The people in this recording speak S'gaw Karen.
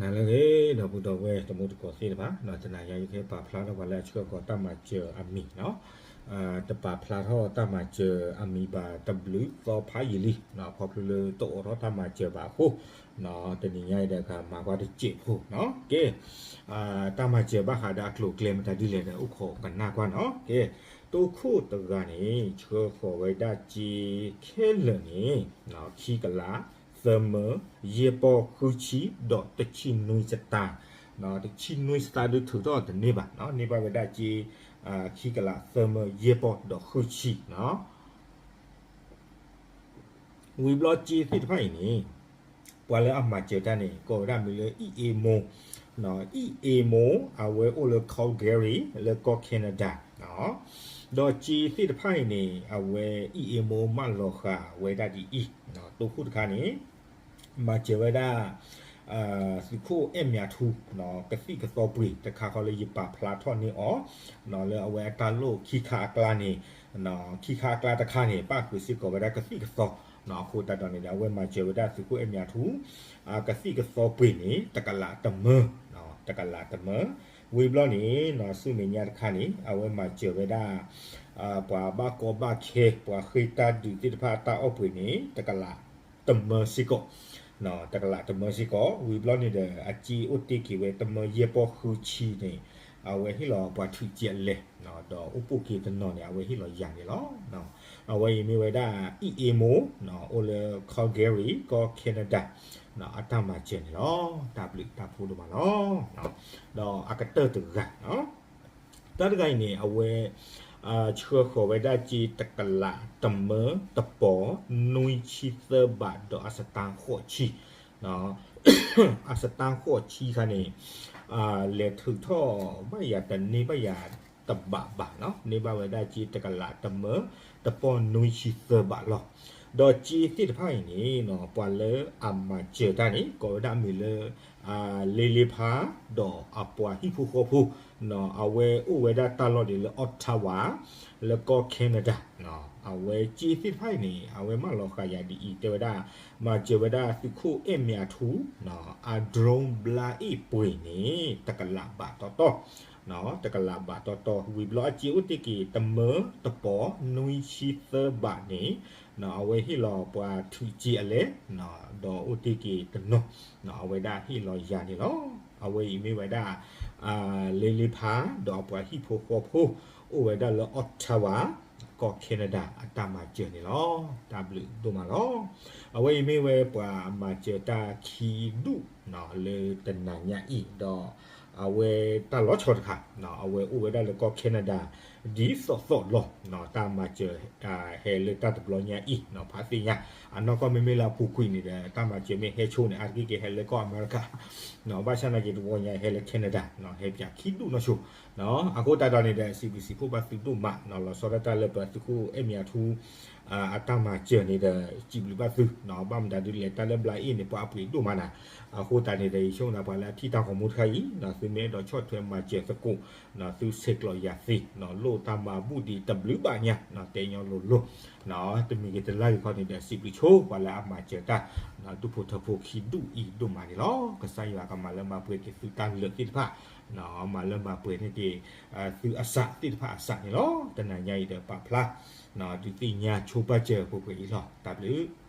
နၤလၢအဂ့ၤ ဒီပုၢ်ဒီဝဲၢ်တံၤသကိးသ့ၣ်တဖၣ်, တနၤညါအံၤယကဟဲပာ်ဖျါထီၣ်ပှၤလၢအဆှၢဃီၤတၢ်မၤစၢၤအမံၤနီၤ, တပာ်ဖျါထီၣ်တၢ်မၤစၢၤအမံၤဘၣ်တဘျုးသီဖးယံာ်လံ, ခီဖျိလၢတအိးထီၣ်တၢ်မၤစၢၤဘၣ်အဃိ, တနံၤညါအံၤဒီးကမၤကွၢ်တစဲးဖိနီၤ, ကဲ တၢ်မၤစၢၤဘၣ်ဃးဒီးအကျိၤအကျဲမတၤဒ်လဲၣ်ဒီး အိၣ်ခိးကနၣ်ကွၢ်နီၤ, ကဲ တိခိၣ်တဂၤန့ၣ် ဆှၢဃီၤဝဲဒၣ်စ့ခဲလၢာ်န့ၣ် ခံကလး သၢမၢ ယဲၢ်ပီၢ်ဃုဆံ ဒီးတဆံနွံစတၢ်, တဆံနွံစတၢ်ဒုးထုးထီၣ်တန့ၢ်ဘၣ်, န့ၢ်ဘၣ်ဝဲဒၣ်စ့ ခံကလး သၢမၢ ယဲၢ်ပီၢ်ဒီးဃုဆံနီၤ. ဝံၤဘျီစ့သ့ၣ်တဖၣ်အံၤန့ၣ် ပှၤလၢအမၤစၢၤတၢ်န့ၣ် ကိးဝဲဒၣ်မံၤလၢ အံၣ်အ့မိ, အံၣ်အ့မိ အဝဲအိၣ်လၢ Calgary လၢကီၢ် Canada ဒီးစ့သ့ၣ်တဖၣ်အံၤန့ၣ် အဝဲအံၣ်အ့မိမၢလီၤဃာ်ဝဲဒၣ်ဒ်အံၤ, တိခိၣ်တခါန့ၣ် မၤစၢၤဝဲဒၣ် သုးခိၣ်အဲၣ်မၠးထူ ကသံၣ်ကသီပှ့ၤတခါဃီလၢယပာ်ဖျါထီၣ်န့ၢ်အီၤ, လၢအဝဲအတၢ်လိၣ်ခံခါအကျါန့ၣ်, ခံခါအကျါတခါန့ၣ် ပၣ်ဃုာ်စ့ၢ်ကီးဝဲဒၣ်ကသံၣ်ကသီ, အဃိသတးဒီးန့ၣ်ဒီး အဝဲမၤစၢၤဝဲဒၣ်သုးခိၣ်အဲၣ်မၠးထူ ကသံၣ်ကသီပှ့ၤန့ၣ် တကလးတမၢ, တကလးတမၢ, ဝံၤဘျီန့ၣ် ဆူမဲာ်ညါတခါန့ၣ် အဝဲမၤစၢၤဝဲဒၣ် ပှၤဘၣ်ကီဘၣ်ခဲ ပှၤဃ့တၢ်ဒုးသ့ၣ်တဖၣ်အတၢ်အီၣ်ပှ့ၤန့ၣ် တကလးတမၢစ့ၢ်ကီး, တကလးတမၢစ့ၢ်ကီး, ဝံၤဘျီန့ၣ်ဒီး အစ့အိၣ်တ့ၢ်က့ၤဝဲတမၢယဲၢ်ပီၢ်ဃုဆံန့ၣ် အဝဲဟ့ၣ်လီၤပှၤထုးစ့အလဲၣ်, ဒီးအိၣ်ပိၢ်က့ၤတနီၤန့ၣ် အဝဲဟ့ၣ်လီၤယၤန့ၣ်လီၤ. အဝဲအံၤမ့ၢ်ဝဲဒၣ် အံၣ်အ့မိ အိၣ်လၢ Calgary ကီၢ် Canada အတၢ်မၤစၢၤန့ၣ်လီၤ. တၢ်ဘျုးတၢ်ဖှိၣ်ဒိၣ်မးလီၤ. ဒီးအကတၢၢ်တဂၤ တၢ်တဂၤအံၤန့ၣ် အဝဲ ဆှၢဃီၤဝဲဒၣ်စ့တကလးတမၢတပီၤ နွံဆံသၢဘးဒီးအစတါဃိးဆံ, အစတါဃိးဆံခါန့ၣ် လဲၤထုးထီၣ်ဘၣ်ယၤတန့ၢ်ဘၣ်ယၤတဘးဘၣ်, န့ၢ်ဘၣ်ဝဲဒၣ်စ့တကလးတမၢတပီၤနွံဆံသၢဘးလီၤ. ဒီးစ့သ့ၣ်တဖၣ်အံၤန့ၣ် ပှၤလၢအမၤစၢၤတၢ်န့ၣ် ကိးဝဲဒၣ်အမံၤလၢ လ့လ့ဖါ ဒီးအပှၤဟံၣ်ဖိဃီဖိ အဝဲအိၣ်ဝဲဒၣ်တၢ်လီၢ်ဒ်လၢ Ottawa လၢကီၢ် Canada, အဝဲစ့သ့ၣ်တဖၣ်အံၤန့ၣ် အဝဲမၢလီၤဃာ်ယၤဒ်အံၤ တဲဝဲဒၣ် မၤစၢၤဝဲဒၣ်သုးခိၣ်အဲၣ်မၠးထူ အ drone ဘျါအ့ၣ်ပှ့ၤန့ၣ် တကလးဘးတီတီ, တကလးဘးတီတီ, ဝံၤဘျီအစ့အိၣ်တ့ၢ်က့ၤတမၢတပီၤနွံဆံသၢဘးန့ၣ် အဝဲဟ့ၣ်လီၤပှၤထုးစ့အလဲၣ်, ဒီးအိၣ်တ့ၢ်က့ၤတနီၤ အဝဲဒၣ်ဟ့ၣ်လီၤယၤန့ၣ်လီၤ. အဝဲအံၤမ့ၢ်ဝဲဒၣ် လ့လ့ဖါ ဒီးအပှၤဟံၣ်ဖိဃီဖိ အိၣ်ဝဲဒၣ်လၢ Ottawa ကီၢ် Canada အတၢ်မၤစၢၤန့ၣ်လီၤ. တၢ်ဘျုးဒိၣ်မးလီၤ. အဝဲအံၤမ့ၢ်ဝဲပှၤမၤစၢၤတၢ်ခံဒူၣ် လၢတနၤညါအံၤ ဒီးအဝဲတၢ်လီၤဆီတခါ အဝဲအိၣ်ဝဲဒၣ်လၢကီၢ် Canada ဒ်သိးသိးလီၤ. တၢ်မၤစၢၤ ဟဲလၢတၢ်တဘျီညါအံၤ ဖးသ့ၣ်ညါ အနီၢ်ကီၢ်မ့မ့ၢ်လၢအပူၤကွံာ်န့ၣ်ဒီး တၢ်မၤစၢၤမ့ၢ်ဟဲဆိန့ၣ် အါတက့ၢ်က့ၤဟဲလၢကီၢ်အမဲရကၤ, ဘၣ်ဆၣ်နာ်က့ၤတဝီညါဟဲလၢ Canada ဟဲပၠးခံဒူၣ်နီၢ်ဆိ အဃိသတးဒီးန့ၣ်ဒီး စံးဘျုးစံးဖှိၣ်ဘၣ်သုဒိၣ်မး လီၤဆီဒၣ်တၢ်လၢပသုးခိၣ်အဲၣ်မၠးထူ အတၢ်မၤစၢၤန့ၣ်ဒီး စံးဘျုးဘၣ်သု ဘၣ်မတၤဒ်လဲၣ် တၢ်လၢဘျါအ့ၣ်န့ၣ် ပှၤအပှ့ၤဒိၣ်မးနၤ, အဃိသတးန့ၣ်ဒီး ယဆိကမိၣ်ပှၤလၢအထံၣ်တၢ်ဂီၤမူတခါအံၤ သုမ့ၢ်အဲၣ်ဒိးဆီၣ်ထွဲမၤစၢၤသကိး သုဆဲးကျိးယၤသ့ လိၣ်တၢ်မၤဘူၣ်ဒံးတဘျုးဘၣ်ညါ တဲညီလိၤလိၤ တမံၤဂ့ၤတလါဂ့ၤခီန့ၣ်ဒီး စံးဘျုးဆိပှၤလၢအမၤစၢၤတၢ် ဒူၣ်ဖိထၢဖိခံဒူၣ်အံၤဒိၣ်မးန့ၣ်လီၤ. ကစၢ်ယွၤကမၤလၢမၤပှဲၤက့ၤသုတၢ်လၢာ်သ့ၣ်တဖၣ် မၤလၢမၤပှဲၤန့ၢ်က့ၤ သုအစးသ့ၣ်တဖၣ်အစးန့ၣ်လီၤ. တနၤညါအံၤဒီးပာ်ဖျါ ဒုးသ့ၣ်ညါဆိပာ်စၢၤပှဲၤပှဲၤအံၤလီၤ. တၢ်ဘျုး